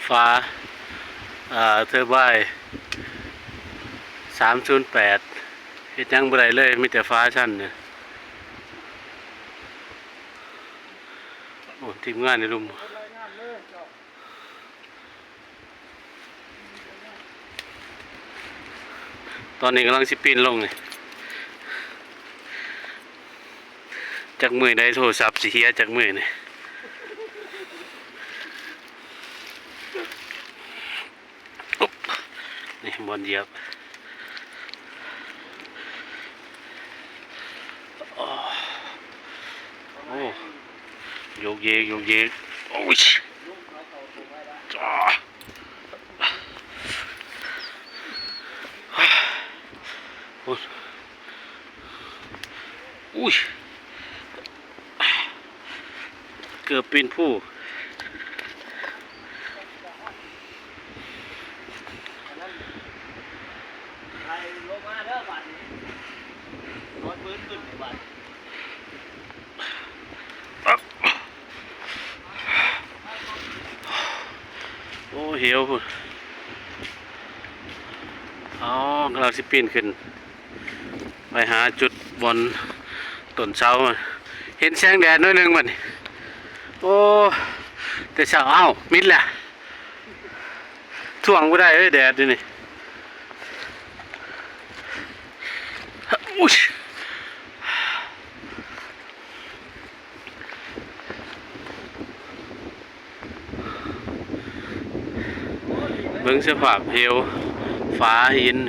ຝາ ເອີ ເທີບາຍສາມສູນແປດ ເຮັດຫຍັງບໍ່ໄດ້ເລີຍ ມີແຕ່ຝາຊັນນີ້. ໂອ້ ທີມງານໃນລຸ່ມ. ຕອນນີ້ກຳລັງຊິປີນລົງນີ້ ຈັກມື້ໃດໂທລະສັບຊິເສຍຈັກມື້ນີ້. ອຸບ ນີ້ບ່ອນຢຽບ. ໂອ້ ໂອ້ ໂຍກເຢກ ໂຍກເຢກ. ໂອ້ຍ ໂອ້ຍ ອຸ້ຍ ເກືອບປີນພູ. ໂອ້ ເຫວພຸ້ນ. ອໍ ກຳລັງຊິປີນຂຶ້ນໄປຫາຈຸດບ່ອນຕົ້ນເສົາ. ເຫັນແສງແດດໜ້ອຍໜຶ່ງບັດນີ້. ໂອ້ ແຕ່ເຊົ້າ ອ້າວ ມິດແລ້ວ. ຖ້ວງບໍ່ໄດ້ເອີຍ ແດດຢູ່ນີ້. ອຸ້ຍ ເບິ່ງສະພາບເຫວ ຝາຫີນ.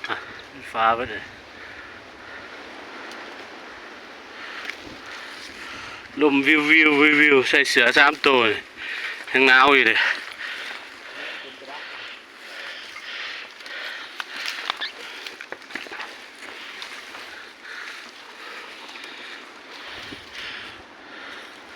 ອ່ະ ຟ້າເບິດເລີຍ. ລົມວິວໆໆ ໃສ່ເສື້ອສາມໂຕນີ້ ຍັງໜາວຢູ່ເດ້.